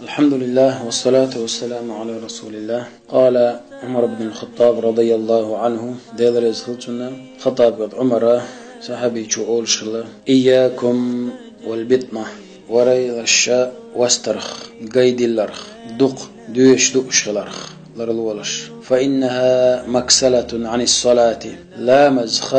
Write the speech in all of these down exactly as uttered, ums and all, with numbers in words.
الحمد لله والصلاة والسلام على رسول الله. قال عمر بن الخطاب رضي الله عنه, Дела реза хилда цунна, Хаттаб кӀант Ӏумара, сахьабичо, олуш хилла: إياكم والبطنة, варайлаш вастарх, гай дилларх, дукха доьшуш, дууш хиларх ларлолаш. فإنها مكسلة عن الصلاة, ламазах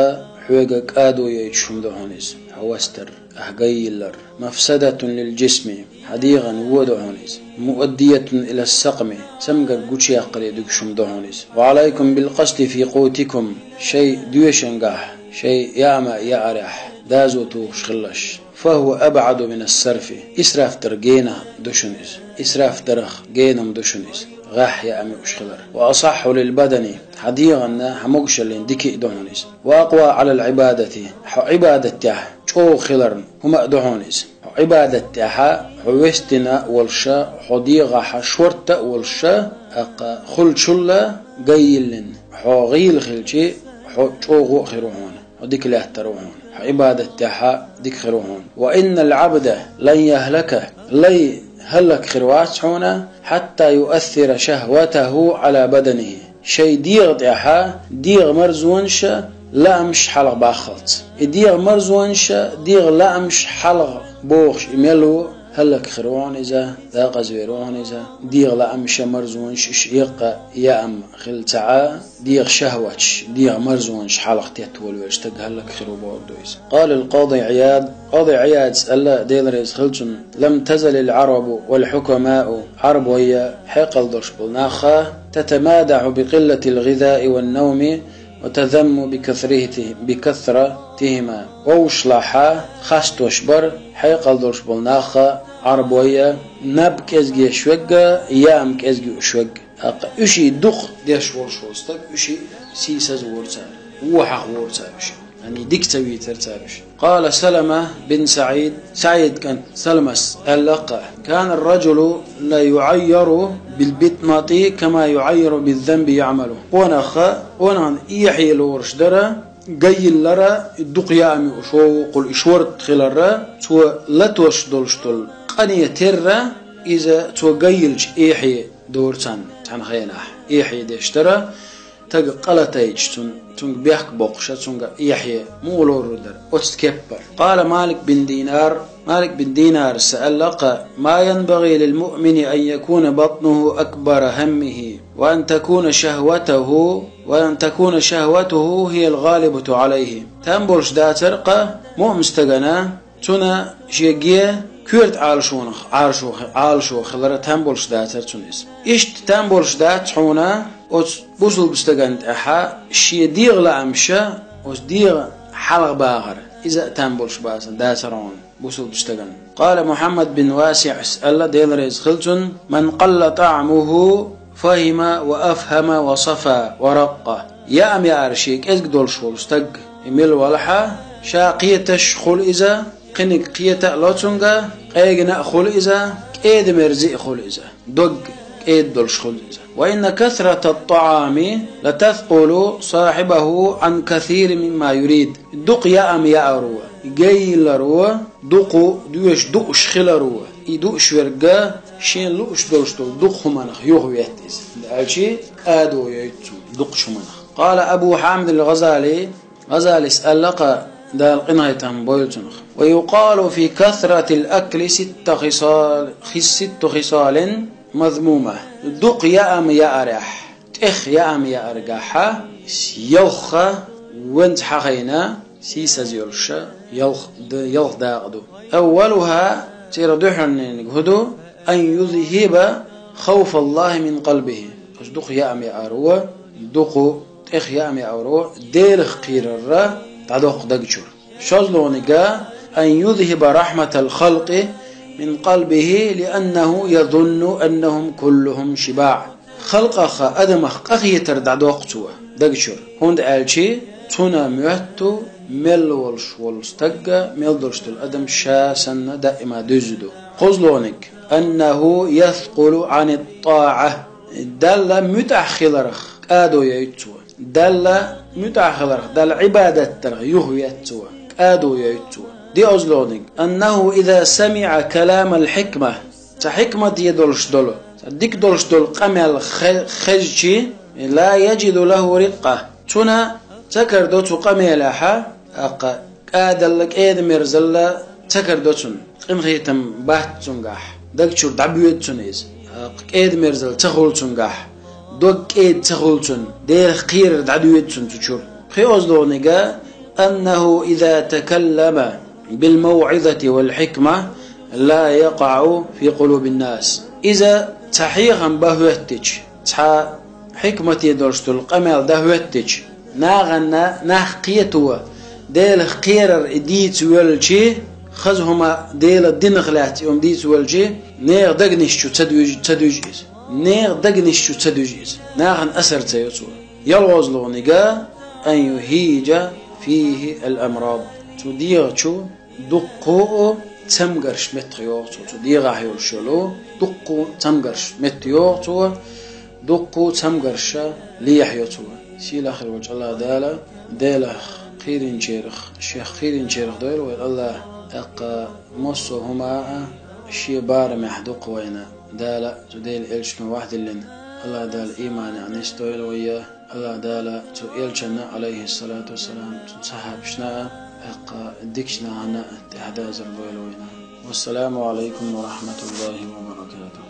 хьоьга кӀадо яйташ хӀума ду хьуна иза, хьо вастар, ахь гай йиллар. مفسدة للجسم, хьан дегӀан во ду хьуна иза. مؤدية إلى السقم, цамгар гучаяккхаре дуьгуш хӀума ду хьуна иза. وعليكم بالقصد في قوتكم, шайн доьшангахь, шайн яама яарехь дозал тухуш хилалаш. فهو أبعد من السرف, исраф дар гена ду шуна иза. Исраф дарах гена ма ду шуна иза, гӀеххьа яа муьуш хилар. وأصح للبدن, хьан дегӀанна, хьан могушаллина дика а ду хьуна иза. وأقوى على العبادة, хьо Ӏибадат тӀехь чӀогӀа хиларна хӀума а ду хьуна иза. Хьо Ӏибадат тӀехь, хьо вестина волуша, хьо дегӀахь шортта а волуша, тӀаккха хулачул а гай йиллина хьо гӀийла хилчи, хьо чӀогӀа а хир ву хьуна, хьо дика лаьттар ву хьуна. Хьо Ӏибадат тӀехь дика хир ву хьуна. وإن العبد لن يهلك, лай хӀаллакьхир вац хьуна, حتى يؤثر شهوته على بدنه, шайн дегӀа тӀехь дегӀан марзонаш, лаамаш хьалха баххалц. И дегӀан марзонаш, дегӀан лаамаш хьалха бохуш и мел ву, хӀаллакьхир ву хьуна иза, декъазвер ву хьуна иза. ДегӀан лаамаш а, марзонаш а, уьш еккъа яа ма хилла ца Ӏа, дегӀан шахӀваташ, дегӀан марзонаш хьалха тетта волавелла стаг хӀаллакьхир ву бохург ду иза. قال القاضي عياض, Къади Ӏияда аьлла, Дела реза хилда цунна: لم تزل العرب والحكماء, Ӏарбой а, хьекъал долуш болу нах а, تتمادح بقلة الغذاء والنوم وتذم بكثرته-, بكثرتهما. Вовшашлахь а хастош бара хьекъал долуш болу нах а, Ӏарбой а, наб кӀезиг еш верг а, яам кӀезиг юуш верг а. ТӀаккха уьш дукха деш волуш волу стаг, уьш сийсаз а вора цара, вон хьаха вора цара уьш. Яъни дика ца вийцара цара уьш. قال سلمة بن سعيد, СаӀид кӀант Саламас аьлла-кх: كان الرجل ليعير بالبطنة كما يعير بالذنب يعمله. Къонах а, къонахана эхье лоруш дара, гай йиллар а, дукха яа муьуш ву, кхул и шортта хилар а, цо латош долуш долу къинхетам а, иза цо гай йиллачу эхье дора царна, цхьана хенахь. Эхье деш дара, стаг къа латийча цунна, цуьнга бехк боккхуш а, цуьнга эхье муха лорур дара, оцу кеппара. قال مالك بن دينار, Малик бин Динарас аьлла-кх: ما ينبغي للمؤمن أن يكون بطنه أكبر همه، وأن تكون شهوته، وأن تكون شهوته هي الغالبة عليه. Там болуш дацара-кх муъмин стагана, цуьнан шен ге коьрта Ӏалашонах Ӏалашо-, Ӏалашо хилар а там болуш дацара цуьнан иза. Иштта там болуш дац хьуна оцу бусулба стагана тӀехь шен дегӀан лаамаш а, оцу дегӀан хьалха бахар а, иза а там болуш бацара, дацара хьуна бусулба стагана. قال محمد بن واسع, аьлла, Дела реза хилда цунна: من قل طعامه فهم وأفهم وصفا ورق. Яам яар шен кӀезиг долуш волу стаг, и мила валахь а, ша кхеташ хуьлу иза, кхиниг кхета а ло цуьнга, къегина а хуьлу иза, кӀеда-мерза а хуьлу иза, дог кӀеда долуш хуьлу иза. وإن كثرة الطعام لتثقل صاحبه عن كثير مما يريد. Дукха яам яаро, гай йилларо, дукха доьшуш, дууш хиларо, и дууш верг а шен лууш долуш долу дукха хӀуманах юхаветта иза. Аьлчи кӀадо йойту цо дукхачу хӀуманах. قال أبو حامد الغزالي, ГӀазалис аьлла-кх, Дала къинхетам бойла цунах: ويقال في كثرة الأكل ست خصال، خ-، ست خصال مذمومة. Дукха яам яарехь, тӀех яам яаргахь, ялх ха венца хьахийна, сийсаз йолуш ялх д-, ялх дакъа ду. أولها, церан дуьххьарниг хӀун ду: أن يذهب خوف الله من قلبه. Оцу дукха яам яаро, дукха тӀех яам яаро Делах кхерар дӀадоккху дагчуьра. ШозлагӀниг: أن يذهب رحمة الخلق من قلبه لأنه يظن أنهم كلهم شباع. Халкъах, адамах къахетар дӀадоккху цо дагчуьра, хӀунда аьлча цунна моьтту мел волуш волу стаг а, мел долуш долу адам ша санна даима дуьззина ду. КхозлагӀниг: أنه يثقل عن الطاعة. Далла муьтӀахь хиларх кӀадо йойту цо. Далла муьтӀахь хиларх, Далла Ӏибадат дарх юхаветта цо, кӀадо йойту цо. ДиъазлагӀниг: أنه إذا سمع كلام الحكمة Цхьа хьикмате долуш долу, цхьа дика долуш долу къамел хе-, хезчи, ла яджиду лаху рикъа. Цунна ца карадо цу къамелехьа, аккха кӀадалла, кӀеда-мерзалла ца карадо цунна. Къинхетам бац цуьнгахь, даг чуьра дӀабоьду цунна иза. Аккха кӀеда-мерзалла ца хуьлу цуьнгахь, дог кӀеда ца хуьлу цунна, Делах кхерар дӀадоьду цунна цу чуьра. ПхоьазлагӀниг: «Аннаху иза такаллама бил мавъизати вал хьикма ла якъаӀу фи къулубин нас». Иза цхьа хьехам бан хӀоьттича, цхьа хьикмате долуш долу къамел дан хӀоьттича, нахана нах кхето, Делах кхерар и дийца воьлчи, хаза хӀума Делан динах лаьцна и хӀума дийца воьлчи, нехан дегнаш чу ца дуьжу, ца дуьжу иза. Нехан дегнаш чу ца дуьжу иза. Нахана асар ца йо цо. ЯлхолгӀаниг: «Ан юхьижа фихи ал-амрад». Цу дегӀа чу дуккха а цамгарш меттахйогӀу цо. Цу дегӀахь йолуш йолу дуккха а цамгарш меттахйогӀу цо, дуккха а цамгарш лехьайо цо. Сийлахь хир волчу АллахӀ Дала Делах кхийринчарах, Шех кхийринчарах дойла вай АллахӀ, тӀаккха массо а хӀума а Шен барамехь дукха вайна. Дала цу Делан элчано вахдиллина, АллахӀ Дала ийманехь нисдойла вай, АллахӀ Дала цу элчанна, Ӏалайхиссалату вассалам, цуьнан сахьабашна а, тӀаккха дикачу нахана а тӀаьхьадазар дойла вайна. Вассаламу Ӏалайкум ва рахьматуллахӀи ва баракатухӀ.